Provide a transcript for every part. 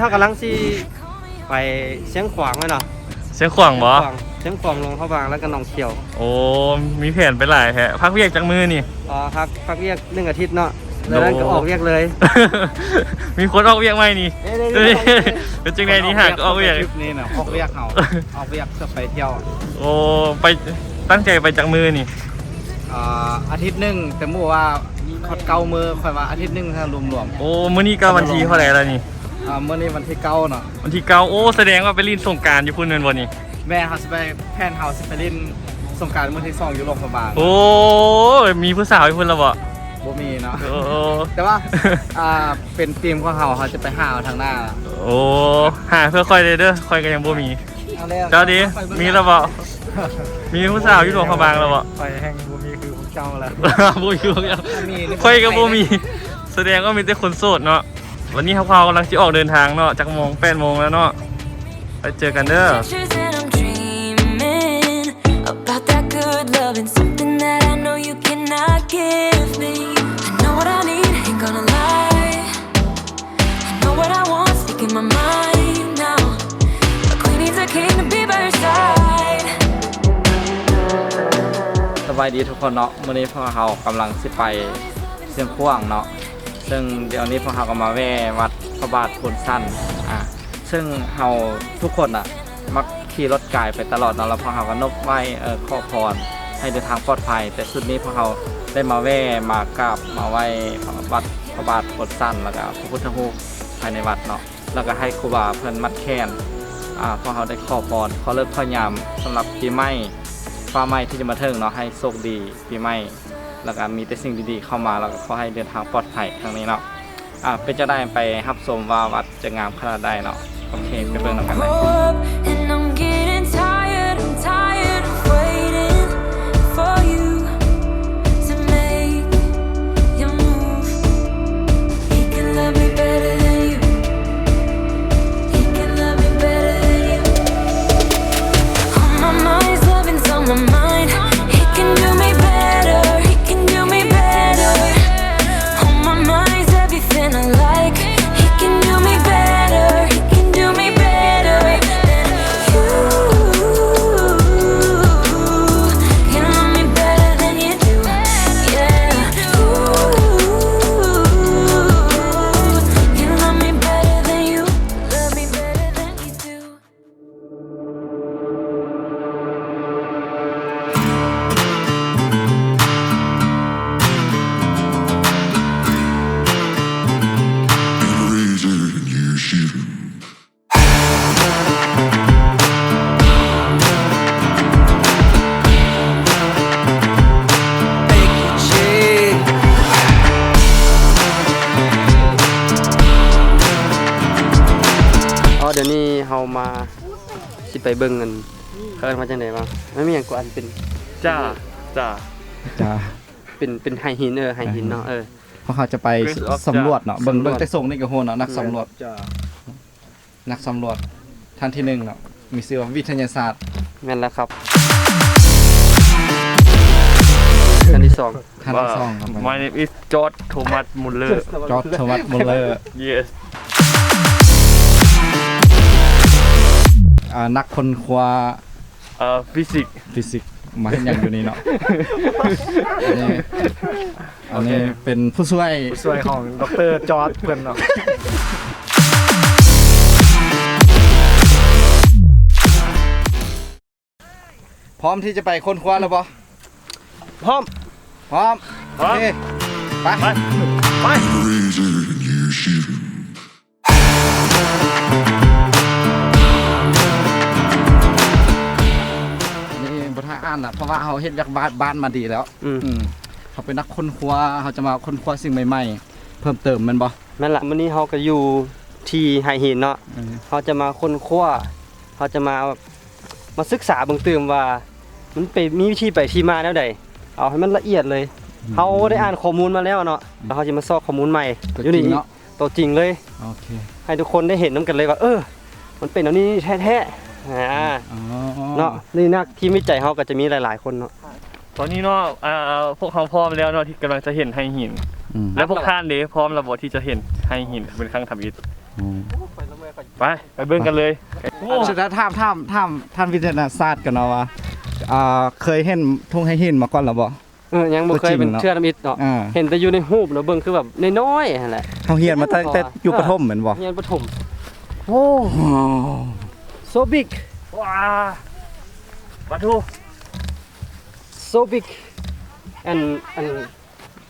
ເຮົາກຳລັງຊິໄປຊຽງຂວາງແລ້ວເນາະ. ຊຽງຂວາງບໍ? ຊຽງຂວາງ ຊຽງຂວາງ ຫຼວງພະບາງ ແລ້ວກໍໜອງຂຽວ. ໂອ້ ມີແຜນໄປຫຼາຍແທ້. ພັກວຽກຈັກມື້ນີ້? ອໍ ພັກ ພັກວຽກໜຶ່ງອາທິດເນາະ ແລ້ວນັ້ນກໍອອກວຽກເລີຍ. ມີຄົນອອກວຽກໃໝ່ນີ້. ເປັນຈັ່ງໃດນີ້ ຫາກອອກວຽກ? ທຣິບນີ້ນະ ອອກວຽກເຮົາ ອອກວຽກເພື່ອໄປທ່ຽວ. ໂອ້ ໄປ ຕັ້ງໃຈໄປຈັກມື້ນີ້? ອ່າ ອາທິດໜຶ່ງ ແຕ່ໝູ່ວ່າຮອດເກົ້າມື້ ຂ້ອຍວ່າອາທິດໜຶ່ງ ຖ້າລວມໆ. ໂອ້ ມື້ນີ້ກໍວັນທີເທົ່າໃດແລ້ວນີ້? ອ່າ ມື້ນີ້ວັນທີເກົ້າເນາະ. ວັນທີເກົ້າ. ໂອ້ ສະແດງວ່າໄປຫຼິ້ນສົງການຢູ່ພຸ້ນແມ່ນບໍ່ນີ້? ແມ່ນ ເຮົາຊິໄປ ແຜນເຮົາຊິໄປຫຼິ້ນສົງການມື້ທີສອງຢູ່ຫຼວງພະບາງ. ໂອ້ ມີຜູ້ສາວຢູ່ພຸ້ນແລ້ວບໍ? ບໍ່ມີເນາະ. ໂອ້ ແຕ່ວ່າ ອ່າ ເປັນທີມຂອງເຮົາ ເຮົາຈະໄປຫາເອົາທາງໜ້າ. ໂອ້ ຫາເພື່ອຂ້ອຍເດີ ຂ້ອຍກໍຍັງບໍ່ມີ. ເຈົ້າເດ ມີແລ້ວບໍ? ມີຜູ້ສາວຢູ່ຫຼວງພະບາງແລ້ວບໍ? ຂ້ອຍແຮ່ງບໍ່ມີຄືພວກເຈົ້າແລ້ວ. ບໍ່ມີຄືພວກເຈົ້າ. ຂ້ອຍກໍບໍ່ມີ. ສະແດງວ່າມີແຕ່ຄົນໂສດເນາະ. ວັນນີ້ເຮົາ ເຮົາກຳລັງຊິອອກເດີນທາງເນາະ. ຈັກໂມງ? ແປດໂມງແລ້ວເນາະ. ໄປເຈີກັນເດີ. Pictures and I'm dreaming about that good loving, something that I know you cannot give me. I know what I need, ain't gonna lie. I know what I want, speaking my mind now. A queen needs a king to be by her side. ສະບາຍດີທຸກຄົນເນາະ. ມື້ນີ້ພວກເຮົາກຳລັງຊິໄປຊຽງຂວາງເນາະ. ເຊິ່ງດຽວນີ້ພວກເຮົາກໍມາແວ່ວັດພະບາດໂພນຊັນ ອ່າ ເຊິ່ງເຮົາທຸກຄົນນະມັກຂີ່ລົດກາຍໄປຕະຫຼອດເນາະ ແລ້ວພວກເຮົາກໍນົບໄຫວ້ ເອີ ຂໍພອນໃຫ້ເດີນທາງປອດໄພ. ແຕ່ຊຸດນີ້ພວກເຮົາໄດ້ມາແວ່ ມາກາບມາໄຫວ້ວັດພະບາດໂພນຊັນ ແລ້ວກໍພະພຸດທະຮູບພາຍໃນວັດເນາະ ແລ້ວກໍໃຫ້ຄູບາເພິ່ນມັດແຂນ. ອ່າ ພວກເຮົາໄດ້ຂໍພອນ ຂໍເລີກຂໍຍາມສຳລັບປີໃໝ່ ຟ້າໃໝ່ທີ່ຈະມາເຖິງເນາະ ໃຫ້ໂຊກດີປີໃໝ່ ແລ້ວກໍມີແຕ່ສິ່ງດີໆເຂົ້າມາ ແລ້ວກໍຂໍໃຫ້ເດີນທາງປອດໄພຄັ້ງນີ້ເນາະ. ອ່າ ເປັນຈັ່ງໃດ ໄປຮັບຊົມວ່າວັດຈະງາມຂະໜາດໃດເນາະ. ໂອເຄ ໄປເບິ່ງນຳກັນເລີຍ. Grow up and I'm getting tired, I'm tired of waiting for you to make your move. He can love me better than you. He can love me better than you. On my mind's loving's on my mind. He can do me better. He can do me better. On my mind's everything I like. He can do me better. He can do me better than you. Can love me better than you do. Yeah. Ooh, can love me better than you. Love me better than you do. ອໍ ດຽວນີ້ເຮົາມາ ຊິໄປເບິ່ງ ອັນ ເຂົາເອີ້ນວ່າຈັ່ງໃດວະ? ມັນມີຫຍັງກວ່າ ອັນເປັນ ຈາ ຈາ ຈາ ເປັນ ເປັນໄຫຫີນ ເອີ ໄຫຫີນເນາະ. ເອີ ພວກເຮົາຈະໄປສຳຫຼວດເນາະ. ເບິ່ງ ເບິ່ງແຕ່ຊົງນີ້ກໍຮູ້ເນາະ ນັກສຳຫຼວດ. ນັກສຳຫຼວດທ່ານທີໜຶ່ງເນາະ ມີຊື່ວ່າວິທະຍາສາດ. ແມ່ນແລ້ວຄັບ. ທ່ານທີສອງ. ທ່ານທີສອງ. My name is George Thomas Muller. George Thomas Muller. Yes. ອ່າ ນັກຄົ້ນຄວ້າ ເອີ ຟີຊິກ. ຟີຊິກ ມາເຮັດຫຍັງຢູ່ນີ້ເນາະ? ອັນນີ້ ອັນນີ້ເປັນຜູ້ຊ່ວຍ ຜູ້ຊ່ວຍຂອງ ດຣ. ຈອດ ເພິ່ນເນາະ. ພ້ອມທີ່ຈະໄປຄົ້ນຄວ້າແລ້ວບໍ່? ພ້ອມ ພ້ອມ ພ້ອມ. ໂອເຄ ໄປ ໄປ ໄປ. ອັນນີ້ບໍ່ຖ້າອ່ານລະ ເພາະວ່າເຮົາເຮັດວຽກບ້ານ ບ້ານມາດີແລ້ວ. ອືມ ອືມ ເຮົາເປັນນັກຄົ້ນຄວ້າ ເຮົາຈະມາຄົ້ນຄວ້າສິ່ງໃໝ່ໆເພີ່ມເຕີມແມ່ນບໍ່? ແມ່ນລະ. ມື້ນີ້ເຮົາກໍຢູ່ທີ່ໄຫຫີນເນາະ. ເອີ ເຮົາຈະມາຄົ້ນຄວ້າ ເຮົາຈະມາ ມາສຶກສາເບິ່ງຕື່ມວ່າ ມັນໄປ ມີວິທີໄປທີ່ມາແນວໃດ ເອົາໃຫ້ມັນລະອຽດເລີຍ. ອືມ ເຮົາໄດ້ອ່ານຂໍ້ມູນມາແລ້ວເນາະ ອືມ ແລ້ວເຮົາຊິມາຊອກຂໍ້ມູນໃໝ່ ຕົວຈິງເນາະ ຢູ່ນີ້ ຕົວຈິງເລີຍ. ໂອເຄ ໃຫ້ທຸກຄົນໄດ້ເຫັນນຳກັນເລີຍວ່າ ເອີ ມັນເປັນແນວນີ້ແທ້ໆ ອ່າ ອໍ ເນາະ. ນີ້ນັກທີມວິໄຈເຮົາກໍຈະມີຫຼາຍໆຄົນເນາະ. ຕອນນີ້ເນາະ ອ່າ ພວກເຮົາພ້ອມແລ້ວເນາະ ທີ່ກຳລັງຈະເຫັນໄຫຫີນ. ອືມ ແລ້ວພວກທ່ານເດ ພ້ອມແລ້ວບໍ່ທີ່ຈະເຫັນໄຫຫີນເປັນຄັ້ງທຳອິດ? ອືມ ໂອ້ ຂ້ອຍລະເມີດ ໄປ ໄປເບິ່ງກັນເລີຍ. ໂອ້ ສະນັ້ນຖາມ ຖາມ ຖາມທ່ານວິທະຍາສາດກ່ອນເນາະວ່າ ອ່າ ເຄີຍເຫັນທົ່ງໄຫຫີນມາກ່ອນແລ້ວບໍ່? ເອີ ຍັງບໍ່ເຄີຍເປັນເທື່ອທຳອິດເນາະ. ອ່າ ເຫັນແຕ່ຢູ່ໃນຮູບເນາະ ເບິ່ງຄືແບບນ້ອຍໆຫັ້ນແຫຼະ. ເຮົາຮຽນມາຕັ້ງແຕ່ຢູ່ປະຖົມແມ່ນບໍ່? ຮຽນປະຖົມ. ໂອ້ so big ວ້າ ປະໂທ so big and ອັນ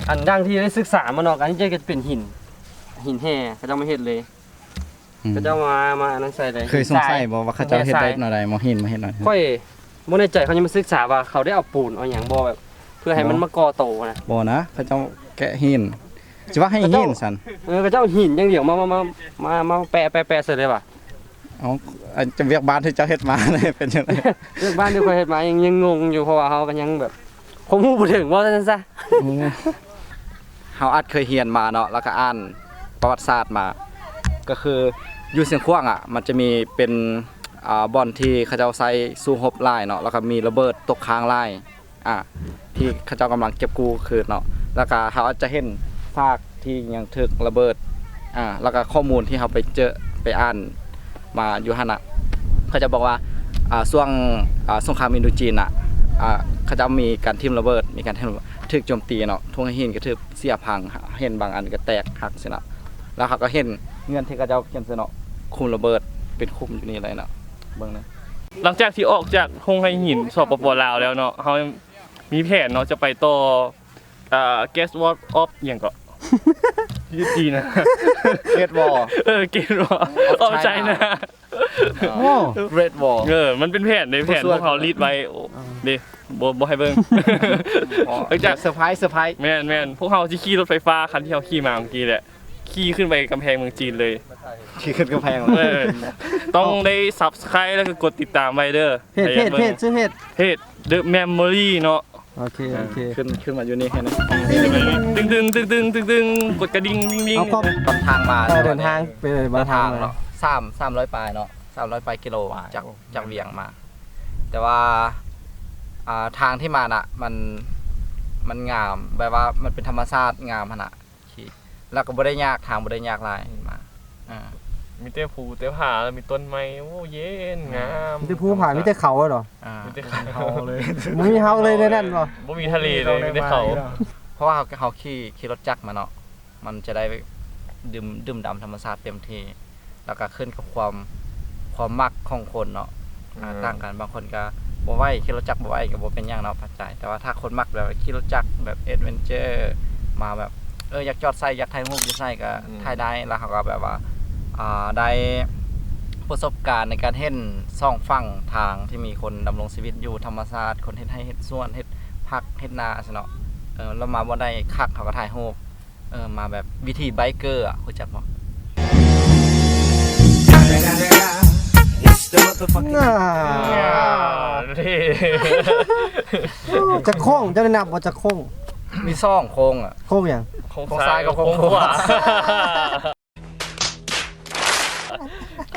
ອັນດັ່ງທີ່ໄດ້ສຶກສາມາເນາະ ອັນນີ້ຈະເປັນຫີນ ຫີນແຮ່ ເຂົາເຈົ້າມາເຮັດເລີຍ. ອືມ ເຂົາເຈົ້າມາ ມາອັນນັ້ນໃສ່ເລີຍ. ເຄີຍສົງໄສບໍ່ວ່າເຂົາເຈົ້າເຮັດໄດ້ແນວໃດ ມາຫີນ ມາເຮັດແນວໃດ? ຂ້ອຍບໍ່ແນ່ໃຈ ເຂົາຍັງມາສຶກສາວ່າເຂົາໄດ້ເອົາປູນເອົາຫຍັງບໍ່ ແບບເພື່ອໃຫ້ມັນມາກໍ່ໂຕນະ. ບໍ່ນະ ເຂົາເຈົ້າແກະຫີນ ຊິວ່າໃຫ້ຫີນຊັ້ນ. ເອີ ເຂົາເຈົ້າຫີນຢ່າງດຽວ ມາ ມາ ມາ ມາ ມາແປະ ແປະ ແປະໃສ່ເລີຍວ່າ. ເອົາ ອັນວຽກບ້ານທີ່ເຈົ້າເຮັດມາເປັນຈັ່ງໃດ? ວຽກບ້ານທີ່ຂ້ອຍເຮັດມາຍັງ ຍັງງົງຢູ່ ເພາະວ່າເຮົາກໍຍັງແບບ ຄວາມຮູ້ບໍ່ເຖິງ ເວົ້າຊັ້ນຊະ. ໂອ້ ເຮົາອາດເຄີຍຮຽນມາເນາະ ແລ້ວກໍອ່ານປະຫວັດສາດມາ ກໍຄືຢູ່ຊຽງຂວາງອະ ມັນຈະມີເປັນ ອ່າ ບ່ອນທີ່ເຂົາເຈົ້າໃຊ້ສູ້ຮົບຫຼາຍເນາະ ແລ້ວກໍມີລະເບີດຕົກຄ້າງຫຼາຍ ອ່າ ທີ່ເຂົາເຈົ້າກຳລັງເກັບກູ້ຄືນເນາະ. ແລ້ວກໍເຮົາອາດຈະເຫັນຊາກທີ່ຍັງຖືກລະເບີດ ອ່າ ແລ້ວກໍຂໍ້ມູນທີ່ເຮົາໄປເຈີໄປອ່ານ ມາຢູ່ຫັ້ນນະ ເຂົາເຈົ້າບອກວ່າ ອ່າ ຊ່ວງ ອ່າ ສົງຄາມອິນໂດຈີນນະ ອ່າ ເຂົາເຈົ້າມີການຖິ້ມລະເບີດ ມີການຖືກໂຈມຕີເນາະ ທົ່ງໄຫຫີນກໍຖືກເສຍພັງ ເຫັນບາງອັນກໍແຕກຫັກຊີ້ນະ. ແລ້ວເຮົາກໍເຫັນເງື່ອນທີ່ເຂົາເຈົ້າຂຽນໃສ່ເນາະ ຂຸມລະເບີດ ເປັນຂຸມຢູ່ນີ້ເລີຍເນາະ ເບິ່ງນະ. ຫຼັງຈາກທີ່ອອກຈາກທົ່ງໄຫຫີນ ສປປ ລາວ ແລ້ວເນາະ ເຮົາມີແຜນເນາະ ຈະໄປຕໍ່ ອ່າ Great Wall of ຫຍັງເກາະ? ຈີນນະ Great Wall ເອີ Great Wall of China. ໂອ້ Great Wall ເອີ ມັນເປັນແຜນເດ້ ແຜນພວກເຮົາລິດໄວ້ ເດ້ ບໍ່ ບໍ່ໃຫ້ເບິ່ງ. ເອີ ເຊີໄພ ເຊີໄພ. ແມ່ນໆ ພວກເຮົາຊິຂີ່ລົດໄຟຟ້າຄັນທີ່ເຮົາຂີ່ມາເມື່ອກີ້ແຫຼະ ຂີ່ຂຶ້ນໄປກຳແພງເມືອງຈີນເລີຍ. ຂີ່ຂຶ້ນກຳແພງເລີຍ. ເອີ ຕ້ອງໄດ້ Subscribe ແລ້ວກໍກົດຕິດຕາມໄວ້ເດີ. ເພຈ ເພຈ ເພຈ ຊື່ເພຈ ເພຈ The Memory ເນາະ. ໂອເຄ ໂອເຄ ຂຶ້ນ ຂຶ້ນມາຢູ່ນີ້ໃຫ້ນະ. ຕຶງໆ ຕຶງໆ ຕຶງໆ ກົດກະດິ່ງ ດິ່ງໆ. ເອົາຄວາມ ຕອນທາງມາ ເອີ ເດີນທາງໄປເລີຍ ເດີນທາງເນາະ ສາມ ສາມຮ້ອຍປາຍເນາະ ສາມຮ້ອຍປາຍກິໂລມາ ຈາກ ໂອ້ ຈາກວຽງມາ. ແຕ່ວ່າ ອ່າ ທາງທີ່ມານະ ມັນ ມັນງາມ ແບບວ່າມັນເປັນທຳມະຊາດງາມຫັ້ນນະ. ແລ້ວກໍບໍ່ໄດ້ຍາກ ທາງບໍ່ໄດ້ຍາກຫຼາຍມາ. ອ່າ ມີແຕ່ພູແຕ່ຜາ ແລ້ວມີຕົ້ນໄມ້ ໂອ້ ເຢັນງາມ. ມີແຕ່ພູຜາ ມີແຕ່ເຂົາເນາະ. ອ່າ ມີແຕ່ເຂົາເລີຍ ບໍ່ມີເຮົາເລີຍໃນນັ້ນບໍ່? ບໍ່ມີທະເລເລີຍ ມີແຕ່ເຂົາ. ເພາະວ່າເຮົາ ເຮົາຂີ່ ຂີ່ລົດຈັກມາເນາະ ມັນຈະໄດ້ດື່ມ ດື່ມດຳທຳມະຊາດເຕັມທີ່. ແລ້ວກໍຂຶ້ນກັບຄວາມ ຄວາມມັກຂອງຄົນເນາະ. ອືມ ອ່າ ຕ່າງກັນ ບາງຄົນກໍບໍ່ໄຫວ ຂີ່ລົດຈັກບໍ່ໄຫວກໍບໍ່ເປັນຫຍັງເນາະ ພັກໃຈ. ແຕ່ວ່າຖ້າຄົນມັກແບບຂີ່ລົດຈັກແບບ adventure ມາແບບ ເອີ ຢາກຈອດໃສ ຢາກຖ່າຍຮູບຢູ່ໃສກໍ ອືມ ຖ່າຍໄດ້. ແລ້ວເຮົາກໍແບບວ່າ ອ່າ ໄດ້ປະສົບການໃນການເຫັນສອງຝັ່ງທາງທີ່ມີຄົນດຳລົງຊີວິດຢູ່ ທຳມະຊາດ ຄົນເຮັດໄຮ່ເຮັດສວນ ເຮັດຜັກເຮັດນາຊີ້ເນາະ. ເອີ ແລ້ວມາບ່ອນໃດຄັກ ເຮົາກໍຖ່າຍຮູບ. ເອີ ມາແບບວິຖີໄບເກີອະ ຮູ້ຈັກບໍ່? ອ່າ ຈັກໂຄ້ງ ເຈົ້າໄດ້ນັບບໍ່ ຈັກໂຄ້ງ? ມີສອງໂຄ້ງອະ. ໂຄ້ງຫຍັງ? ໂຄ້ງຊ້າຍກັບໂຄ້ງຂວາ.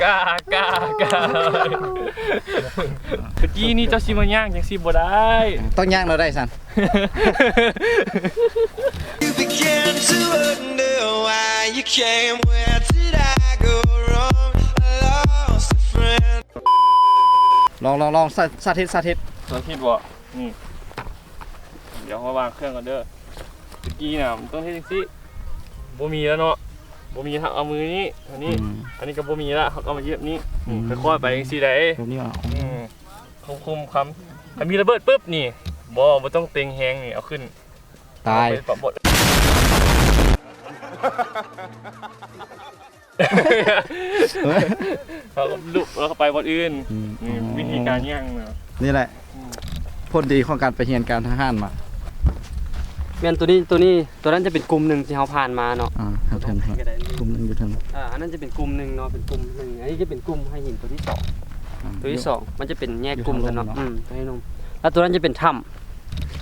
ກ້າ ກ້າ ກ້າ. ຕະກີ້ນີ້ເຈົ້າຊິມາຍ່າງຈັ່ງຊີ້ບໍ່ໄດ້. ຕ້ອງຍ່າງແນວໃດຊັ້ນ? You begin to wonder why you came. Where did I go wrong? I lost a friend. ລອງ ລອງ ລອງ ສາ ສາທິດ ສາທິດ. ສາທິດບໍ່? ນີ້ ດຽວເຮົາວາງເຄື່ອງກ່ອນເດີ. ຕະກີ້ນະ ມັນຕ້ອງເຮັດຈັ່ງຊີ້ ບໍ່ມີແລ້ວເນາະ ບໍ່ມີ ເຮົາເອົາມືນີ້ ເທົ່ານີ້. ອືມ ອັນນີ້ກໍບໍ່ມີລະ ເຮົາກໍເອົາມາເຢັບນີ້. ອືມ ຄ່ອຍໆໄປຈັ່ງຊີ້ໄດ໋ ແບບນີ້ເອົາ. ອືມ ຄວບຄຸມຄວາມ ຖ້າມີລະເບີດປຶບນີ້ ບໍ່ ບໍ່ຕ້ອງເຕັງແຮງນີ້ ເອົາຂຶ້ນ ຕາຍ ເອົາໄປປະບົດ. ເຮົາກໍລຸກ ແລ້ວກໍໄປບ່ອນອື່ນ. ອືມ ນີ້ ອໍ ວິທີການຍ່າງນະ ນີ້ແຫຼະ ອືມ ຜົນດີຂອງການໄປຮຽນການທະຫານມາ. ແມ່ນ ໂຕນີ້ ໂຕນີ້ ໂຕນັ້ນຈະເປັນກຸ່ມໜຶ່ງທີ່ເຮົາຜ່ານມາເນາະ. ອ່າ ທາງເທິງ ກຸ່ມໜຶ່ງຢູ່ເທິງ. ອ່າ ອັນນັ້ນຈະເປັນກຸ່ມໜຶ່ງເນາະ ເປັນກຸ່ມໜຶ່ງ. ອັນນີ້ຈະເປັນກຸ່ມໄຫຫີນໂຕທີສອງ. ອ່າ ໂຕທີສອງ ມັນຈະເປັນແຍກກຸ່ມກັນເນາະ. ຢູ່ທາງລຸ່ມເນາະ. ອືມ ໂຕທີໜຶ່ງ ແລ້ວໂຕນັ້ນຈະເປັນຖ້ຳ.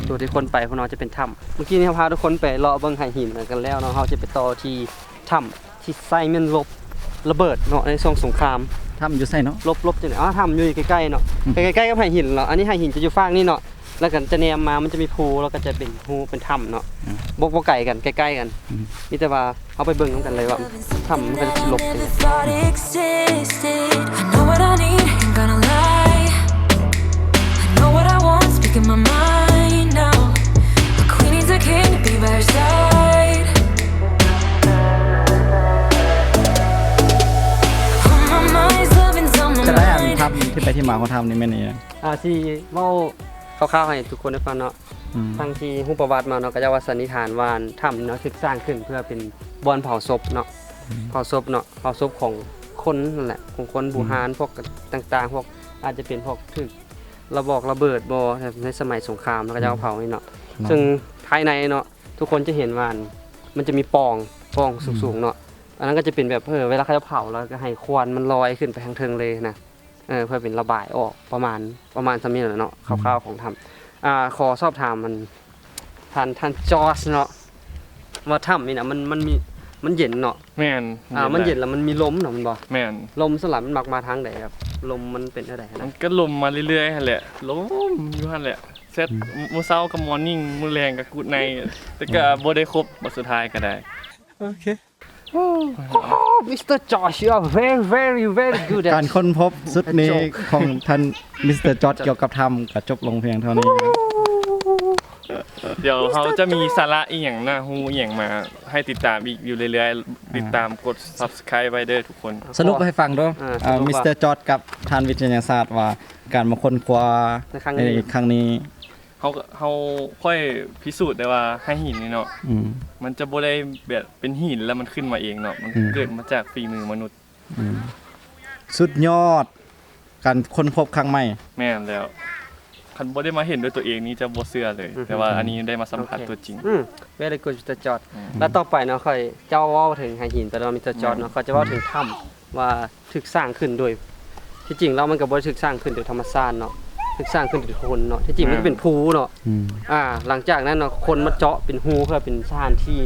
ໂຕທີ່ຄົນໄປພຸ້ນເນາະ ຈະເປັນຖ້ຳ. ເມື່ອກີ້ນີ້ເຮົາພາທຸກຄົນໄປເລາະເບິ່ງໄຫຫີນກັນແລ້ວເນາະ ເຮົາຈະໄປຕໍ່ທີ່ຖ້ຳ ທີ່ໃຊ້ແມ່ນລົບລະເບີດເນາະ ໃນຊ່ວງສົງຄາມ. ຖ້ຳຢູ່ໃສເນາະ? ລົບ ລົບຈັ່ງໃດ? ອໍ ຖ້ຳຢູ່ໃກ້ໆເນາະ. ອືມ ໃກ້ໆກັບໄຫຫີນເນາະ. ອັນນີ້ໄຫຫີນຈະຢູ່ຟາກນີ້ເນາະ. ແລ້ວກໍຈະແນມມາ ມັນຈະມີພູ ແລ້ວກໍຈະເປັນຮູ ເປັນຖ້ຳເນາະ ອືມ ບໍ່ ບໍ່ໄກກັນ ໃກ້ໆກັນ ອືມ ມີແຕ່ວ່າເຮົາໄປເບິ່ງນຳກັນເລີຍວ່າຖ້ຳມັນກໍຊິລົກຈັ່ງໃດ. Thought it existed. I know what I need, ain't gonna lie. I know what I want, speaking my mind now. A queen needs a king to be by her side. On my mind is love and on my mind. ຈະໄດ້ອັນຖ້ຳ ທີ່ໄປທີ່ມາຂອງຖ້ຳນີ້ແມ່ນອີ່ຫຍັງ? ອ່າ ຊິເວົ້າຄ່າວໆໃຫ້ທຸກຄົນໄດ້ຟັງເນາະ ອືມ ທາງທີ່ຮູ້ປະຫວັດມາເນາະ ເຂົາເຈົ້າວ່າສັນນິຖານວ່າຖ້ຳນີ້ເນາະ ຖືກສ້າງຂຶ້ນເພື່ອເປັນບ່ອນເຜົາສົບເນາະ ອືມ ເຜົາສົບເນາະ ເຜົາສົບຂອງຄົນນັ້ນແຫຼະ ຂອງຄົນບູຮານ ອືມ ພວກຕ່າງໆ ພວກອາດຈະເປັນພວກຖືກລະບອກລະເບີດບໍ່ ໃນສະໄໝສົງຄາມ ເຂົາເຈົ້າເຜົານີ້ເນາະ ອືມ ເຊິ່ງພາຍໃນເນາະ ທຸກຄົນຈະເຫັນວ່າມັນຈະມີປ່ອງ ປ່ອງ ອືມ ສູງໆເນາະ ອັນນັ້ນກໍຈະເປັນແບບ ເອີ ເວລາເຂົາເຈົ້າເຜົາແລ້ວກໍໃຫ້ຄວັນມັນລອຍຂຶ້ນໄປທາງເທິງເລີຍນະ. ເອີ ເພື່ອເປັນລະບາຍອອກປະມານ ປະມານສ່ຳນີ້ແຫຼະເນາະ ອືມ ຄ່າວໆຂອງຖ້ຳ. ອ່າ ຂໍສອບຖາມອັນ ທ່ານ ທ່ານຈອດເນາະ ວ່າຖ້ຳນີ້ນະ ມັນ ມັນມີ ມັນເຢັນເນາະ ແມ່ນ ອ່າ ເຢັນ ມັນເຢັນ ແລ້ວມັນມີລົມເນາະ ແມ່ນບໍ່? ແມ່ນ ລົມສ່ວນຫຼາຍມັນມັກມາທາງໃດ? ແບບລົມມັນເປັນແນວໃດຫັ້ນນະ? ມັນກໍລົມມາເລື້ອຍໆຫັ້ນແຫຼະ ລົມຢູ່ຫັ້ນແຫຼະ ເຊັດ ອືມ ມື້ເຊົ້າກໍ morning ມື້ແລງກໍ good night ແຕ່ກໍ ອືມ ບໍ່ໄດ້ຄົບ ບັດສຸດທ້າຍກໍໄດ້ ໂອເຄ. Oh, Mister Josh, you are very, very, very good at ການຄົ້ນພົບສຸດນີ້ joke ຂອງທ່ານ Mister Josh ກ່ຽວກັບຖ້ຳກໍຈົບລົງພຽງເທົ່ານີ້. ດຽວເຮົາຈະມີສາລະອີ່ຫຍັງ ໜ້າຮູ້ອີ່ຫຍັງມາໃຫ້ຕິດຕາມອີກຢູ່ເລື້ອຍໆ ອ່າ ຕິດຕາມກົດ subscribe ໄວ້ເດີທຸກຄົນ. ສະຫຼຸບໃຫ້ຟັງເດີ ອ່າ ເອີ ສະຫຼຸບວ່າ Mister Josh ກັບທ່ານວິທະຍາສາດວ່າ ການມາຄົ້ນຄວ້າໃນຄັ້ງນີ້ ໃນຄັ້ງນີ້ ເຮົາ ເຮົາ ຂ້ອຍພິສູດໄດ້ວ່າໄຫຫີນນີ້ເນາະ ອືມ ມັນຈະບໍ່ໄດ້ແບບເປັນຫີນແລ້ວມັນຂຶ້ນມາເອງເນາະ ມັນ ອືມ ເກີດມາຈາກຝີມືມະນຸດ. ອືມ ສຸດຍອດ ການຄົ້ນພົບຄັ້ງໃໝ່. ແມ່ນແລ້ວ ຄັນບໍ່ໄດ້ມາເຫັນດ້ວຍຕົວເອງນີ້ຈະບໍ່ເຊື່ອເລີຍ ອືຮຶ ແຕ່ວ່າອັນນີ້ໄດ້ມາສຳຜັດ ໂອເຄ ຕົວຈິງ. ອືມ very good Mister Josh ອືມ ແລ້ວຕໍ່ໄປເນາະ ຂ້ອຍ ເຈົ້າເວົ້າເຖິງໄຫຫີນໄປແລ້ວ Mister Josh ເນາະ ອືມ ຂ້ອຍຈະເວົ້າເຖິງຖ້ຳ ວ່າຖືກສ້າງຂຶ້ນໂດຍ ທີ່ຈິງແລ້ວມັນກໍບໍ່ໄດ້ຖືກສ້າງຂຶ້ນໂດຍທຳມະຊາດເນາະ ຖືກສ້າງຂຶ້ນໂດຍຄົນເນາະ ທີ່ຈິງມັນ ອືມ ເປັນພູເນາະ ອືມ ອ່າ ຫຼັງຈາກນັ້ນເນາະ ຄົນມາເຈາະເປັນຮູເພື່ອເປັນສະຖານທີ່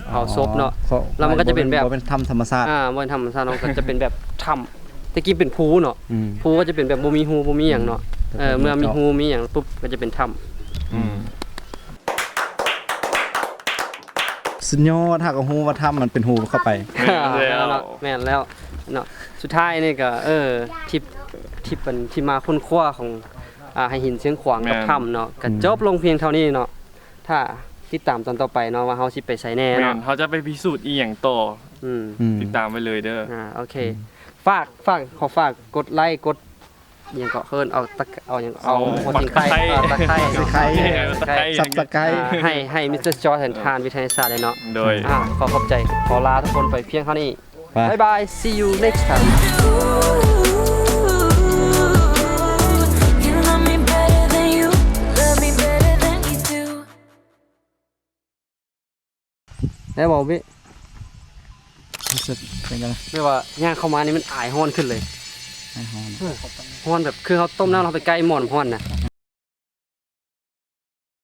ເຜົາສົບເນາະ ອໍ ແລ້ວມັນກໍຈະເປັນແບບ ບໍ່ແມ່ນ ບໍ່ແມ່ນຖ້ຳທຳມະຊາດ ອ່າ ບໍ່ແມ່ນຖ້ຳທຳມະຊາດເນາະ ກໍຈະເປັນແບບຖ້ຳ ແຕ່ກີ້ເປັນພູເນາະ ອືມ ພູກໍຈະເປັນແບບບໍ່ມີຮູບໍ່ມີຫຍັງເນາະ ອືມ ເອີ ເມື່ອມີຮູມີຫຍັງປຸບກໍຈະເປັນຖ້ຳ ອືມ ອືມ ສຸດຍອດ ຫາກກໍຮູ້ວ່າຖ້ຳມັນເປັນຮູເຂົ້າໄປ. ແມ່ນແລ້ວ ແມ່ນແລ້ວເນາະ ສຸດທ້າຍນີ້ກໍ ເອີ ທິບ ທິບອັນທີ່ມາຄົ້ນຄວ້າຂອງ ອ່າ ໄຫຫີນຊຽງຂວາງກັບ ແມ່ນ ຖ້ຳເນາະ ກໍ ອືມ ຈົບລົງພຽງເທົ່ານີ້ເນາະ ຖ້າຕິດຕາມຕອນຕໍ່ໄປເນາະ ວ່າເຮົາຊິໄປໃສແດ່ເນາະ ແມ່ນ ເຮົາຈະໄປພິສູດອີ່ຫຍັງຕໍ່ ອືມ ອືມ ຕິດຕາມໄວ້ເລີຍເດີ ອ່າ ໂອເຄ ອືມ ຝາກ ຝາກ ຂໍຝາກກົດໄລ ກົດ ອີ່ຫຍັງເກາະ ເອີ້ນ ເອົາຕະ ເອົາຫຍັງ ເອົາ ເອົາຫົວ ຫົວ ຕະໄຄ ຕະໄຄ ເອີ ຕະໄຄ ຕະໄຄ Subscribe ອ່າ ໃຫ້ ໃຫ້ Mister Josh ແລະ ທ່ານວິທະຍາສາດເລີຍເນາະ ໂດຍ ອ່າ ຂໍຂອບໃຈ ຂໍລາທຸກຄົນໄປພຽງເທົ່ານີ້ ບາຍບາຍ see you next time. You love me better than you love me better than you do. ໄດ້ບໍ່ເບ? ຮູ້ສຶກເປັນຈັ່ງໃດ? ແບບວ່າຍ່າງເຂົ້າມານີ້ມັນອາຍຮ້ອນຂຶ້ນເລີຍ. ອາຍຮ້ອນ? ເອີ ຮ້ອນແບບຄືເຮົາຕົ້ມນ້ຳ ເຮົາໄປໃກ້ໝໍ້ນ້ຳຮ້ອນນະ.